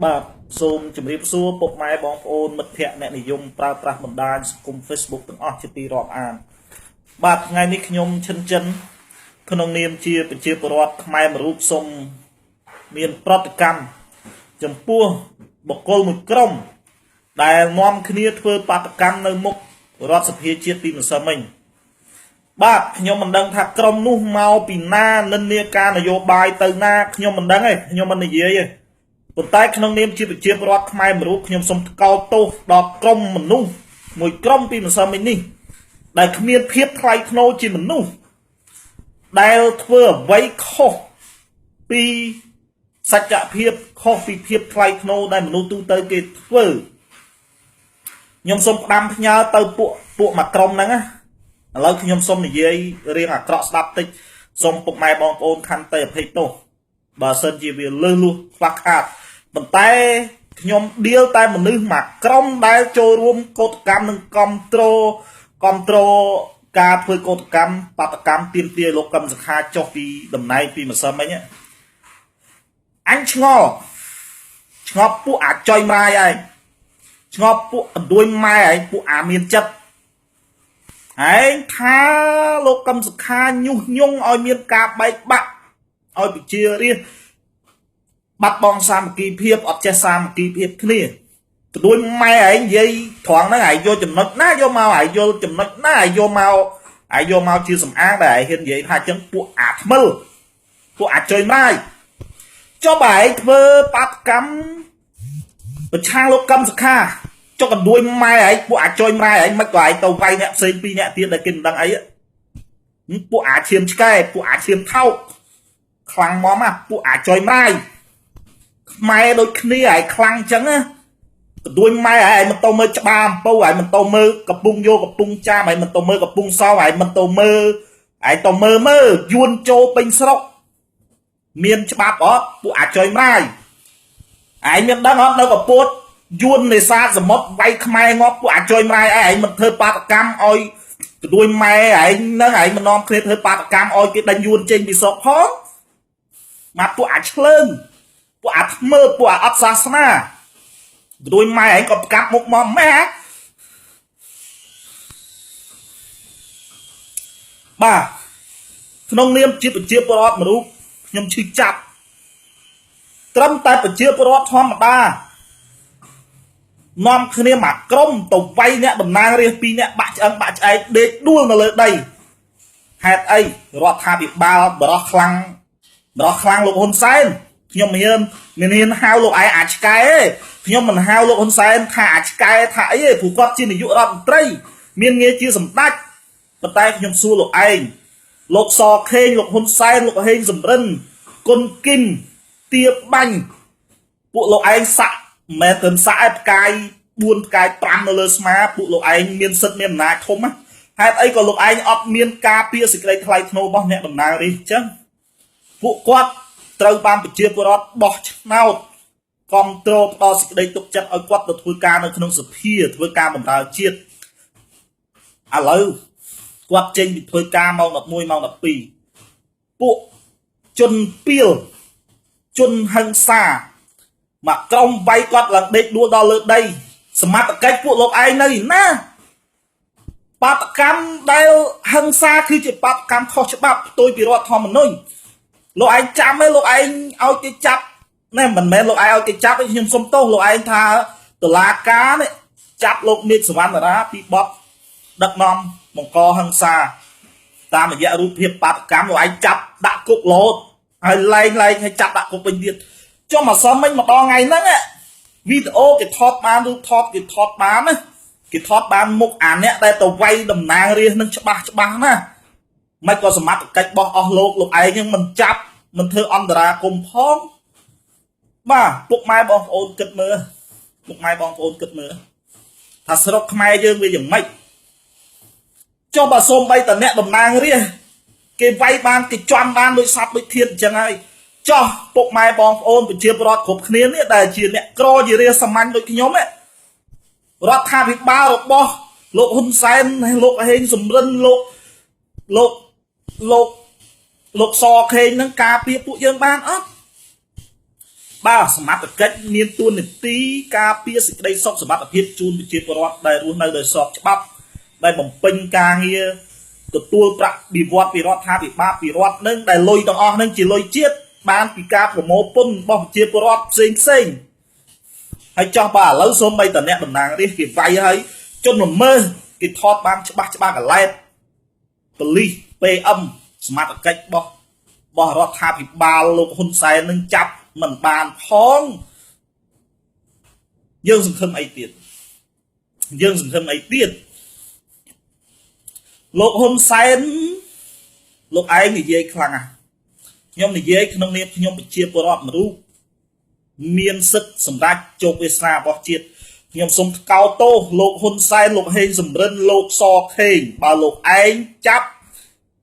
បាទសូមជម្រាបសួរពុកម៉ែបងប្អូនមិត្តភ័ក្តិអ្នកនិយមប្រើប្រាស់បណ្ដាញសង្គម Facebook ទាំងអស់ជាទីរាប់អានបាទថ្ងៃនេះខ្ញុំឈិនចិនក្នុងនាមជាប្រជាពលរដ្ឋខ្មែរមួយរូបសូមមានប្រតិកម្មចំពោះបុគ្គលមួយក្រុមដែលនាំគ្នាធ្វើបាតុកម្មនៅមុខរដ្ឋសភាជាតិពីម្សិលមិញបាទខ្ញុំមិនដឹងថាក្រុមនោះមកពីណានិន្នាការនយោបាយទៅណាខ្ញុំមិនដឹងទេខ្ញុំមិននិយាយទេប៉ុន្តែក្នុងនាមជាប្រជាពលរដ្ឋខ្មែរមួយរូបខ្ញុំសូមថ្កោលទោសដល់ក្រុមមនុស្សមួយក្រុមពីម្សិលមិញនេះដែលគ្មានភាពថ្លៃថ្នូរជាមនុស្សដែលធ្វើអ្វីខុសពីសច្ចភាពខុសពីភាពថ្លៃថ្នូរដែលមនុស្សទូទៅគេធ្វើខ្ញុំសូមផ្ដាំផ្ញើទៅពួកពួកមួយក្រុមហ្នឹងណាឥឡូវខ្ញុំសូមនិយាយរៀងអាក្រក់ស្ដាប់តិចសូមពុកម៉ែបងប្អូនខន្តីអភ័យទោសបើសិនជាវាលើសលួសខ្វះខាតប៉ុន្តែខ្ញុំដៀលតែមនុស្សមួយក្រុមដែលចូលរួមកោតកម្មនិងគ្រប់ត្រូលគ្រប់ត្រូលការធ្វើកោតកម្មបាតកម្មទាមទារលោកកឹមសុខាចុះពីតំណែងពីម្សិលមិញអញឆ្ងល់ឆ្ងល់ពួកអាចុយម្រាយឯងឆ្ងល់ពួកអដួយម៉ែឯងពួកអាមានចិត្តឯងថាលោកកឹមសុខាញុះញង់ឲ្យមានការបែកបាក់ឲ្យប្រជារាស្ត្របាត់បង់សាមគ្គីភាពអត់ចេះសាមគ្គីភាពគ្នាទៅដូចម៉ែឯងនិយាយត្រង់ហ្នឹងឯងយកចំណុចណាយកមកឯងយកចំណុចណាឯងយកមកឯងយកមកជាសំអាងដែលឯងហ៊ាននិយាយថាអញ្ចឹងពួកអាថ្មិលពួកអាចុយម្រាយចុះបើឯងធ្វើបាតកម្មប្រឆាំងលោកកឹមសុខាចុះកណ្ដួយម៉ែឯងពួកអាចុយម្រាយឯងមិនក៏ឯងទៅវាយអ្នកផ្សេងពីរអ្នកទៀតដែលគេមិនដឹងអីពួកអាឈាមឆ្កែពួកអាឈាមថោកខ្លាំងមកណាពួកអាចុយម្រាយខ្មែរដូចគ្នាឯងខ្លាំងអញ្ចឹងណាកដួយម៉ែឯងមិនទៅមើលច្បារអំពៅឯងមិនទៅមើលកំពុងយកកំពុងចាមឯងមិនទៅមើលកំពុងសោឯងមិនទៅមើលឯងទៅមើលមើលយួនចូលពេញស្រុកមានច្បាប់អត់ពួកអាចុយម្រាយឯងមានដឹងអត់នៅកពតយួននេសាទសមុទ្រវាយខ្មែរងាប់ពួកអាចុយម្រាយឯងមិនធ្វើបាតកម្មឲ្យកដួយម៉ែឯងនឹងឯងមិននាំគ្នាធ្វើបាតកម្មឲ្យគេដេញយួនចេញពីស្រុកផងមកពួកអាចឆ្លើងពួកអាថ្មើពួកអាអត់សាសនាដូចម៉ែឯងក៏ប្រកាប់មុខមកម៉ែបាទក្នុងនាមជាប្រជាពលរដ្ឋមួយរូបខ្ញុំឈឺចាប់ត្រឹមតែប្រជាពលរដ្ឋធម្មតានាំគ្នាមកក្រុមទៅវាយអ្នកតំណាងរាស្ត្រពីរអ្នកបាក់ឆ្អឹងបាក់ឆ្អែកដេកដួលនៅលើដីហេតុអីរដ្ឋាភិបាលបរោះខ្លាំងបរោះខ្លាំងលោកហ៊ុនសែនខ្ញុំមានមានហ៊ានហៅលោកឯងអាចឆ្កែទេខ្ញុំមិនហៅលោកហ៊ុនសែនថាអាចឆ្កែថាអីទេព្រោះគាត់ជានាយករដ្ឋមន្ត្រីមានងារជាសម្ដេចប៉ុន្តែខ្ញុំសួរលោកឯងលោកសខេងលោកហ៊ុនសែនលោកហេងសំរិនគុណគឹមទាបាញ់ពួកលោកឯងសាក់មិនមែនត្រឹមសាក់ឯផ្កាយ4ផ្កាយ5នៅលើស្មាពួកលោកឯងមានសិទ្ធិមានអំណាចធំណាហេតុអីក៏លោកឯងអត់មានការពារសេចក្តីថ្លៃថ្នូររបស់អ្នកតំណាងរាស្ត្រអញ្ចឹងពួកគាត់ត្រូវបានប្រជាពលរដ្ឋបោះឆ្នោតគ្រប់គ្រងផ្ដល់សេចក្តីទុកចិត្តឲ្យគាត់ទៅធ្វើការនៅក្នុងសភាធ្វើការបម្រើជាតិឥឡូវគាត់ចេញពីធ្វើការម៉ោង11ម៉ោង12ពួកជនពីលជនហិង្សាមកក្រុមវាយគាត់ឡើងដេកដួលដល់លើដីសមត្ថកិច្ចពួកលោកឯងនៅណាបាតកម្មដែលហិង្សាគឺជាបាតកម្មខុសច្បាប់ផ្ទុយពីរដ្ឋធម្មនុញ្ញលោកឯងចាំទេលោកឯងឲ្យគេចាប់ណែមិនមែនលោកឯងឲ្យគេចាប់ទេខ្ញុំសុំទោសលោកឯងថាតុលាការនេះចាប់លោកមេឃសវណ្ណរាពីបទដឹកនាំបង្កហិង្សាតាមរយៈរូបភាពបាតកម្មលោកឯងចាប់ដាក់គុករហូតហើយលែងលែងហើយចាប់ដាក់គុកវិញទៀតចុះមកសមមិញម្ដងថ្ងៃហ្នឹងវីដេអូគេថតបានរូបថតគេថតបានណាគេថតបានមុខអាអ្នកដែលទៅវាយតំណាងរាស្ត្រនឹងច្បាស់ច្បាស់ណាមិនក៏សមត្ថកិច្ចបោះអស់លោកលោកឯងនឹងមិនចាប់មិនធ្វើអន្តរាគមផងបាទពុកម៉ែបងប្អូនគិតមើលពុកម៉ែបងប្អូនគិតមើលថាស្រុកខ្មែរយើងវាយ៉ាងម៉េចចុះបើសូមបីតអ្នកតំណាងរាស្ត្រគេវាយបានគេជន់បានដូចសត្វដូចធាតអញ្ចឹងហើយចោះពុកម៉ែបងប្អូនប្រជាពលរដ្ឋគ្រប់គ្នានេះដែលជាអ្នកក្រជារាសាមញ្ញដូចខ្ញុំរដ្ឋាភិបាលរបស់លោកហ៊ុនសែនលោកហេងសំរិនលោកលោកលោកលោកសខេងនឹងការពារពួកយើងបានអត់ បាទសមត្ថកិច្ចមានទួនាទីការពារសេចក្តីសុខសុវត្ថិភាពជូនប្រជាពលរដ្ឋដែលរស់នៅដោយស្របច្បាប់ដែលបំពេញការងារទទួលប្រាក់បៀវត្សពីរដ្ឋាភិបាលពីរដ្ឋនឹងដែលលុយទាំងអស់នឹងជាលុយជាតិបានពីការប្រមូលពន្ធរបស់ប្រជាពលរដ្ឋផ្សេងផ្សេងហើយចោះបាទឥឡូវសូម្បីតែអ្នកតំណាងរាស្ត្រគេវាយហើយជនល្មើសគេថតបានច្បាស់ច្បាស់កឡែតប៉ូលីស PM សមត្ថកិច្ចរបស់រដ្ឋាភិបាលលោកហ៊ុនសែននឹងចាប់មិនបានផងយើងសង្ឃឹមអីទៀតយើងសង្ឃឹមអីទៀតលោកហ៊ុនសែនលោកឯងនិយាយខ្លាំងណាស់ខ្ញុំនិយាយក្នុងនាមខ្ញុំប្រជាពលរដ្ឋមួយរូបមានសិទ្ធិសម្រេចជោគវាសនារបស់ជាតិខ្ញុំសូមថ្កោលទោសលោកហ៊ុនសែនលោកហេងសំរិនលោកសខេងបើលោកឯងចាប់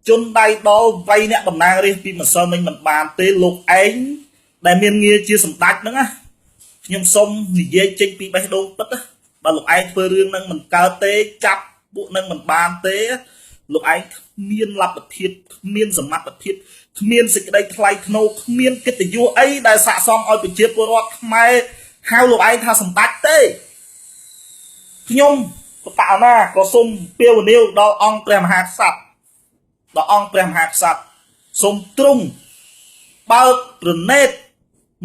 ជនដៃដល់វ័យអ្នកតំណាងរាស្ត្រពីម្សិលមិញមិនបានទេលោកឯងដែលមានងារជាសម្ដេចហ្នឹងណាខ្ញុំសូមនិយាយចេញពីបេះដូងពិតណាបើលោកឯងធ្វើរឿងហ្នឹងមិនកើតទេចាប់ពួកហ្នឹងមិនបានទេលោកឯងគ្មានលទ្ធភាពគ្មានសមត្ថភាពគ្មានសេចក្តីថ្លៃថ្នូរគ្មានកិត្តិយសអីដែលស័ក្តិសមឲ្យប្រជាពលរដ្ឋខ្មែរហៅលោកឯងថាសម្ដេចទេខ្ញុំបតណាក៏សូមពាវនាវដល់អង្គព្រះមហាក្សត្រដល់អង្គព្រះមហាក្សត្រសូមទ្រង់បើកប្រណេត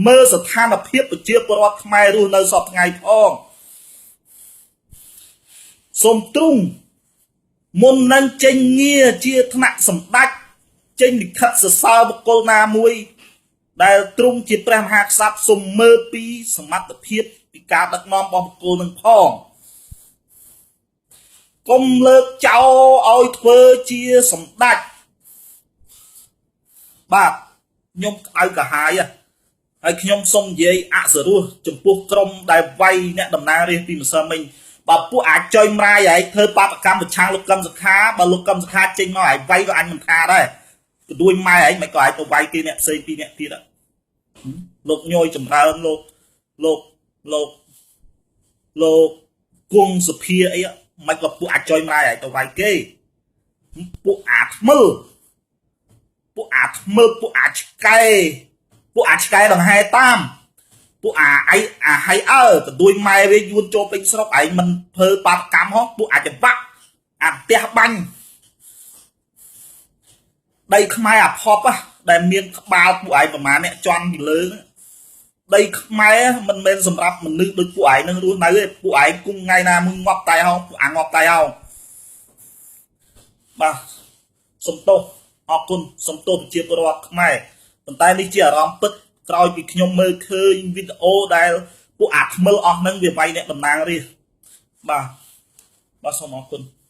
មើលស្ថានភាពប្រជាពលរដ្ឋខ្មែររស់នៅសពថ្ងៃផងសូមទ្រង់មុននឹងចេញងារជាថ្នាក់សម្ដេចចេញលិខិតសរសើរបុគ្គលណាមួយ ដែលទ្រង់ជាព្រះមហាក្សត្រសូមមើលពីសមត្ថភាពពីការដឹកនាំរបស់បុគ្គលនឹងផងកុំលើកចោលឲ្យធ្វើជាសម្ដេចបាទខ្ញុំក្តៅកាហាយហើយខ្ញុំសូមនិយាយអសរោះចំពោះក្រុមដែលវាយអ្នកតំណាងរាស្ត្រពីម្សិលមិញបើពួកអាចចុយម្រាយឯងធ្វើបាបកម្មប្រឆាំងលោកកឹមសុខាបើលោកកឹមសុខាចេញមកឯងវាយក៏អញមិនថាដែរក៏ដួយម៉ែឯងមិនក៏ឯងទៅវាយគេអ្នកផ្សេងពីរអ្នកទៀតលោកញយចម្រើនលោកលោកលោកលោកគង់សុភាអីមិនក៏ពួកអាចចុយម្រាយឯងទៅវាយគេពួកអាថ្មិលពួកអាថ្មិលពួកអាចឆ្កែពួកអាចឆ្កែដង្ហែតាមពួកអាអីអាហៃអើកដួយម៉ែវាយួនចូលពេញស្រុកឯងមិនធ្វើបាបកម្មហោះពួកអាចបាក់អាផ្ទះបាញ់ដីខ្មែរអាផប់ដែលមានក្បាលពួកឯងប្រមាណអ្នកជន់ពីលើដីខ្មែរមិនមែនសម្រាប់មនុស្សដូចពួកឯងនឹងរស់នៅទេពួកឯងគង់ថ្ងៃណាមួយងាប់តែហោពួកអាងាប់តែហោបាទសំទោសអរគុណសំទោសប្រជាពលរដ្ឋខ្មែរប៉ុន្តែនេះជាអារម្មណ៍ពិតក្រោយពីខ្ញុំមើលឃើញវីដេអូដែលពួកអាថ្មិលអស់ហ្នឹងវាវាយអ្នកតំណាងរាស្ត្របាទបាទសូមអរគុណ។